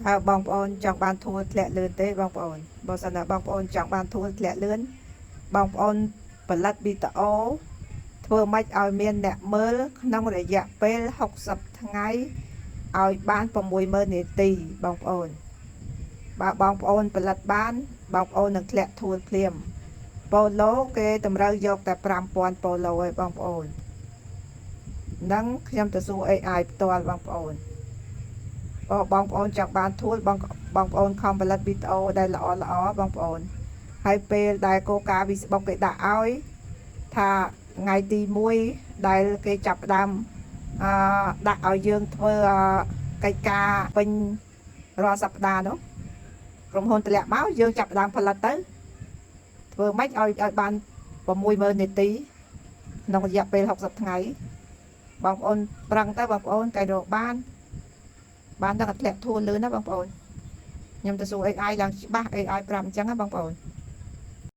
តើបងប្អូនចង់បាន tool ធ្លាក់លឿនទេបងប្អូនបើសិនណាបងប្អូនចង់បាន tool ធ្លាក់លឿនបងប្អូនផលិតវីដេអូធ្វើម៉េចឲ្យមានអ្នកមើលក្នុងរយៈពេល60ថ្ងៃឲ្យបាន60000នាទីបងប្អូនបើបងប្អូនផលិតបានបងប្អូននឹងធ្លាក់ tool ភ្លាម follow គេតម្រូវយកតែ5000 follow ឯងបងប្អូននឹងខ្ញុំទៅសួរ AI ផ្ទាល់បងប្អូនបើបងប្អូនចង់បាន tool បងបងប្អូនខំផលិតវីដេអូដែលល្អល្អបងប្អូនហើយពេលដែលគោលការណ៍ Facebook គេដាក់ឲ្យថាថ្ងៃទី1ដែលគេចាប់ផ្ដើមអឺដាក់ឲ្យយើងធ្វើកិច្ចការពេញរាល់សប្តាហ៍នោះក្រុមហ៊ុនតម្លាក់មកយើងចាប់ផ្ដើមផលិតទៅធ្វើម៉េចឲ្យឲ្យបាន60000នាទីក្នុងរយៈពេល60ថ្ងៃបងប្អូនប្រឹងទៅបងប្អូនកែរកបាន បានដល់ធ្លាក់ tool លឿនណាបងប្អូនខ្ញុំទៅសួរ AI ឡើងច្បាស់ AI ប្រាប់អញ្ចឹងណាបងប្អូន។